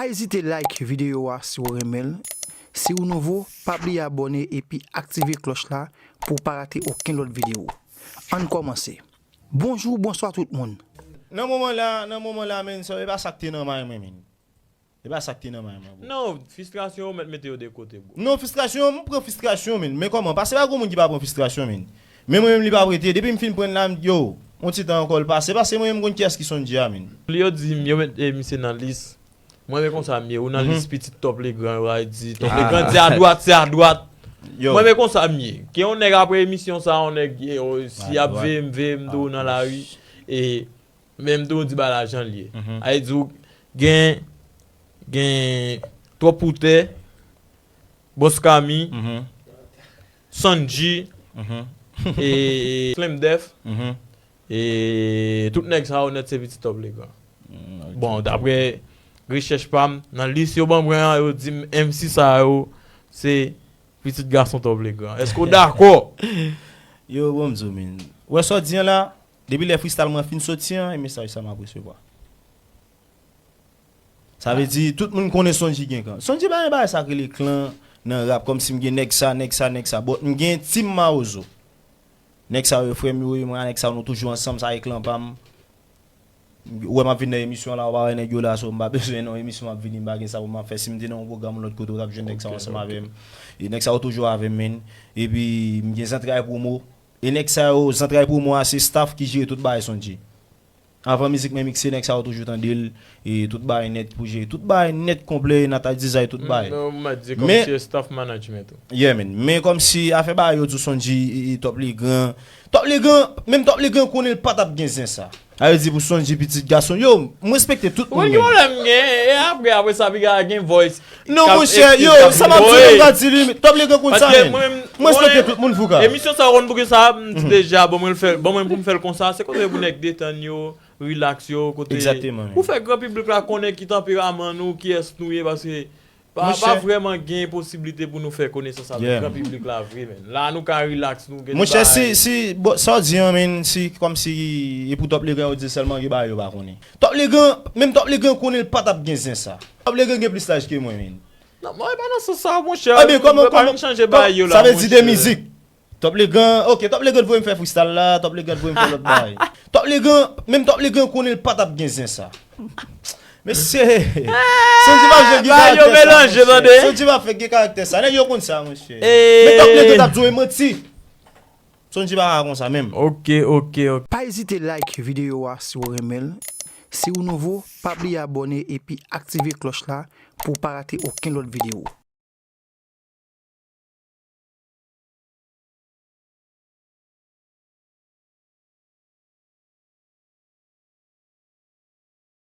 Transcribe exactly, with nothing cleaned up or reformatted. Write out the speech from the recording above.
Pa ezite like videyo a si w renmen l. Si w nouvo, pa bliye abòne epi aktive klòch la pou w pa rate okenn lòt videyo. Ann kòmanse. Bonjou, bonswa tout moun. Nan moman la, nan moman la, menn, sa, e pa sa k te nan may mwen, menn. E pa sa k te nan may mwen, bro. Non, fristrasyon yo mèt mete yo de kote, bro. Non, fristrasyon, m pran fristrasyon, menn. Men kòman? Pase pa gon moun ki pa pran fristrasyon, menn. Men mwen menm li pa prete. Depi m fin pran l la, m, yo, yon ti tan ankò l pase. Pase mwen menm m konn kiyès ki Sondji a, menn. Li yo di m, yo met, eh, misye nan lis. Mwen men konsa m ye, ou nan lis pitit Top Legrand, yo a di, Top Legrand di adwat, se adwat. Mwen men konsa m ye. Gen yon nèg apre emisyon sa, yon nèg, eh, oh, si y ap veye m, veye m tou nan lari. E menm tou di bagay la jan l ye. A di w gen, gen Twòp Poutè, Bòs Kami, Sondji, e Slim Def. E tout nèg sa yo nèt se pitit Top Legrand. Bon, daprè rechèch pa m, nan lis yo ban mwen an, yo di m M C sa yo se pitit gason Top Legrand. Èske w dakò? Yo, bon, m di w, menn. Ou wè sa w di an la, depi lè freestyle mwen fin soti an, e mesaj sa m ap resevwa. Sa vle di, tout moun konnen Sondji gen klan. Sondji pa gen bagay sa k rele klan nan rap, kòmsi m gen nèg sa, nèg sa, nèg sa. But m gen team Mawozo. Nèg sa yo frè m yo ye, mwen a nèg sa yo nou toujou ansanm, sa e klan pa m. Ou wè m ap vin nan emisyon la, ou pa wè nèg yo la, so m pa bezwen non, emisyon m ap vini, m pa gen sa pou m ap fè. Si m te nan yon pwogram lòt kote, ou t ap jwenn nèg sa yo ansanm avè m. E nèg sa yo toujou avè m, menn. Epi m gen Zantray Promo. E nèg sa yo, Zantray Promo a, se staff ki jere tout bagay Sondji. Anvan mizik mwen mikse, nèg sa yo toujou tande l, e tout bagay nèt pou jere, tout bagay nèt konplè, Nata Dizay, tout bagay. Non, m a di kòmsi staff management ou. Yeah, man. Men kòmsi afè bagay yo di w Sondji, e, e, Top Legrand. Top Legrand, menm Top Legrand konnen l pa t ap gen zen sa. A vle di pou Sondji pitit gason. Yo, m respekte tout moun, men. Ki pwoblèm m gen? E apre, apre sa, piga gen voice. Non, monchè, yo, sa m ap di, m ka di li, Top Legrand konn sa, men. M respekte tout moun, Fouka. Emisyon sa yo konn pou ki sa, m di deja, bon, mwen fè, bon, mwen pou m fè l konsa, se kote pou nèg detann yo, relax yo, kote pou fè gran piblik la konnen ki tanperaman nou, kiyès nou ye, paske pa, pa vrèman gen posiblite pou nou fè konesans avèk gran piblik la vre, menn. La, nou ka relax, nou gen bagay. Monchè, si, si, bon, sa w di an, menn, si, kòmsi, e pou Top Legrand yo di sèlman, gen bagay yo pa konnen. Top Legrand, menm Top Legrand konnen l pa t ap gen zen sa. Top Legrand gen plis laj ke mwen, menn. Non, mwen pa nan sans sa, monchè. Ebyen, kòman, kòman, chanje bagay yo la, sa vle di de mizik. Top Legrand, ok, Top Legrand voye m fè freestyle la, Top Legrand voye m fè lòt bagay. Top Legrand, menm Top Legrand konnen l pa t ap gen zen sa. Mesye, Sondji pa fèk gen karaktè sa, mesye. Sondji pa fèk gen karaktè sa. Nèg yo konn sa, mesye. Men Top Legrand t ap di w e manti. Sondji pa ka konsa menm. Ok, ok, ok. Pa ezite like videyo a si w renmen l. Si w nouvo, pa bliye abòne epi aktive klòch la pou w pa rate okenn lòt videyo.